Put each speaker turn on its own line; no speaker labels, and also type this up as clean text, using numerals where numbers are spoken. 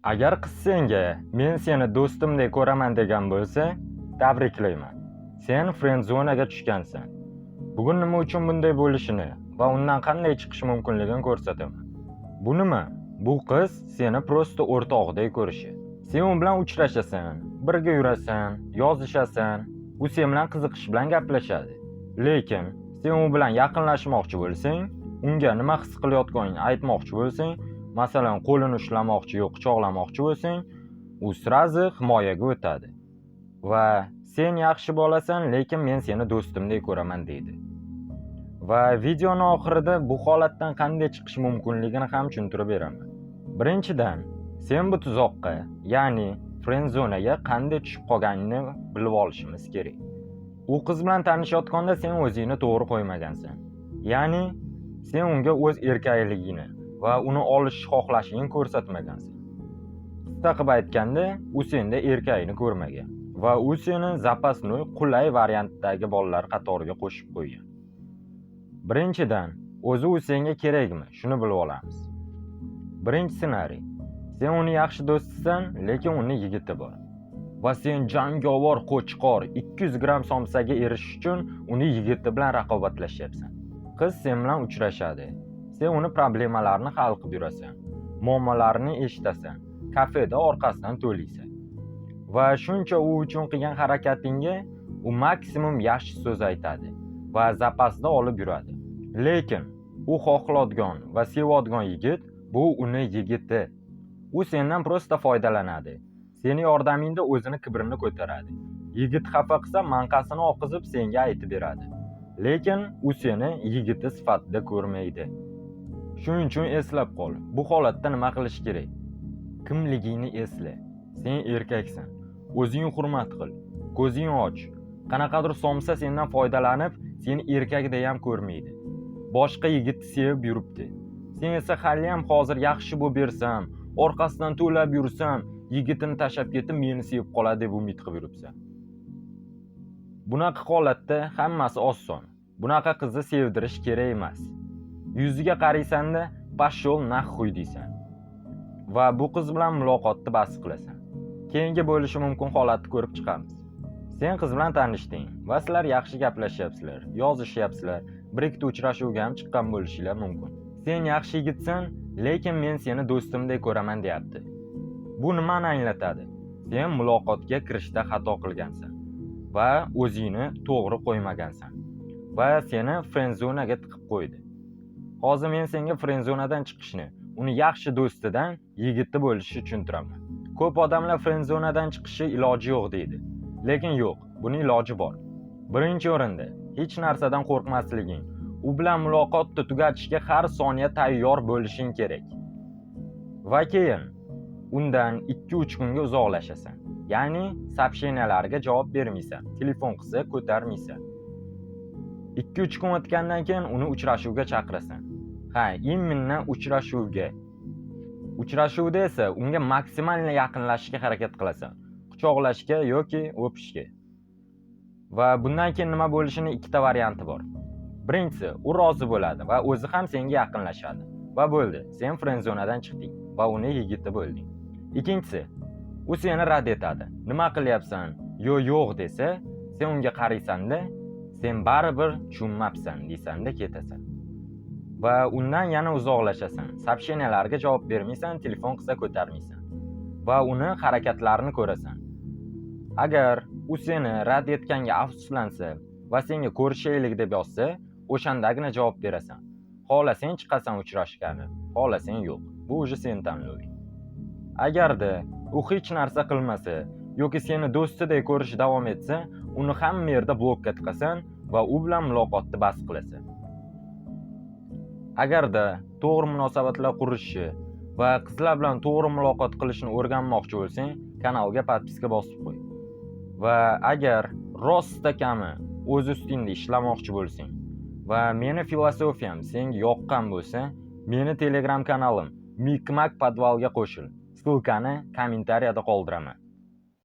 Agar qiz senga "Men seni do'stimdek ko'raman" degan bo'lsa, tabriklayman. Sen friendzonaga tushgansan. Bugun nima uchun bunday bo'lishini va undan qanday chiqish mumkinligini ko'rsataman. Bu nima? Bu qiz seni просто o'rtog'idek ko'rishi. Sen u bilan uchrashasan, birga yurasan, yozishasan, u sen bilan qiziqish bilan gaplashadi. Lekin sen u bilan yaqinlashmoqchi bo'lsang, unga nima his qilayotganingni aytmoqchi bo'lsang, masalan, qo'lini ushlamoqchi yo quchoqlamoqchi bo'lsang, u сразу himoyaga o'tadi. Va "Sen yaxshi bolasan, lekin men seni do'stimdek ko'raman" deydi. Va videoni oxirida bu holatdan qanday chiqish mumkinligini ham tushuntirib beraman. Birinchidan, sen bu tuzoqqa, ya'ni friendzonaga qanday tushib qolganingni bilib olishimiz kerak. U qiz bilan tanishayotganda sen o'zingni to'g'ri qo'ymagansan. Ya'ni sen unga o'z erkakligingni va uni olishni xohlashingni ko'rsatmagansan. Qisqa qilib aytganda, u senda erkakni ko'rmagan va u seni запасной, qulay variantdagi bolalar qatoriga qo'shib qo'ygan. Birinchidan, o'zi u senga kerakmi? Shuni bilib olamiz. Birinchi ssenariy. Sen uni yaxshi do'stisan, lekin uni yigiti bor. Va sen jangovar qo'chqor 200 gramm somsaga erishish uchun uni yigiti bilan raqobatlashyapsan. Qiz sen bilan uchrashadi. Sen uni problemalarini hal qilib yurasan. Muammolarini eshitasan. Kafeda orqasidan to'laysan. Va shuncha u uchun qilgan harakatingga u maksimum yaxshi so'z aytadi va запас da olib yuradi. Lekin u xohlayotgan va sevadigan yigit bu uni yigiti. U sendan просто foydalanadi. Seni yordamingda o'zini kibrini ko'taradi. Yigit xafa qilsa, manqasini oqizib senga aytib beradi. Lekin u seni yigiti sifatida ko'rmaydi. Shuning uchun eslab qol. Bu holatda nima qilish kerak? Kimligingni esla. Sen erkaksan. O'zingni hurmat qil. Ko'zingni och. Qanaqadir somsa sendan foydalanib, seni erkakday ham ko'rmaydi. Boshqa yigitni sevib yuribdi. Sen esa haliyam hozir yaxshi bo'lib bersam, orqasidan to'lab yursam, yigitini tashlab ketib meni sevib qoladi deb umid qilib yuribsan. Bunaqa holatda hammasi oson. Bunaqa qizni sevdirish kerak emas. Yuziga qaraysanda, "Пошёл нахуй" deysan. Va bu qiz bilan muloqotni bas qilasan. Keyingi bo'lishi mumkin holatni ko'rib chiqamiz. Sen qiz bilan tanishding va sizlar yaxshi gaplashyapsizlar, yozishyapsizlar, bir ikkita uchrashuvga ham chiqqan bo'lishinglar mumkin. "Sen yaxshi yigitsan, lekin men seni do'stimdek ko'raman" deyapti. Bu nimani anglatadi? Sen muloqotga kirishda xato qilgansan va o'zingni to'g'ri qo'ymagansan va seni friendzonaga tiqib qo'ydi. Hozir men senga friendzonadan chiqishni, uni yaxshi do'stidan yigiti bo'lishni tushuntiraman. Ko'p odamlar friendzonadan chiqishi iloji yo'q deydi. Lekin yo'q, buni iloji bor. Birinchi o'rinda hech narsadan qo'rqmasliging, u bilan muloqotni tugatishga har soniya tayyor bo'lishing kerak. Va keyin undan 2-3 kunga uzoqlashasan. Ya'ni сообщения larga javob bermaysan, telefon qilsa ko'tarmaysan. 2-3 kun o'tgandan keyin uni uchrashuvga chaqirasan. Ha, именно uchrashuvga. Uchrashuvda esa unga maksimal yaqinlashishga harakat qilasan. Quchoqlashga yoki o'pishga. Va bundan keyin nima bo'lishini ikkita varianti bor. Birinchisi, u rozi bo'ladi va o'zi ham senga yaqinlashadi. Va bo'ldi, sen friendzonadan chiqding va uni yigiti bo'lding. Ikkinchisi, u seni rad etadi. "Nima qilyapsan?" Yo yo'q desa, sen unga qaraysanda, "Sen baribir tushunmabsan" deysanda ketasan. Va undan yana uzoqlashasan. Сообщения larga javob bermaysan, telefon qilsa ko'tarmaysan. Va uni harakatlarini ko'rasan. Agar u seni rad etganga afsuslansa va senga "Ko'rishaylik" deb yozsa, o'shandagina javob berasan. Xohlasang, chiqasan uchrashgani, xohlasang, yo'q. Bu уже seni tanloving. Agarda u hech narsa qilmasa yoki seni do'stidek ko'rish davom etsa, uni hamma yerda blokka tiqasan va u bilan muloqotni bas qilasan. Agarda to'g'ri munosabatlar qurishni va qizlar bilan to'g'ri muloqot qilishni o'rganmoqchi bo'lsang, kanalga подписка bosib qo'y. Va agar rosta kami o'z ustingda ishlamoqchi bo'lsang va meni filosofiyam senga yoqqan bo'lsa, meni Telegram kanalim Mikmak Podvalga qo'shil. Ссылка ni kommentariyada qoldiraman.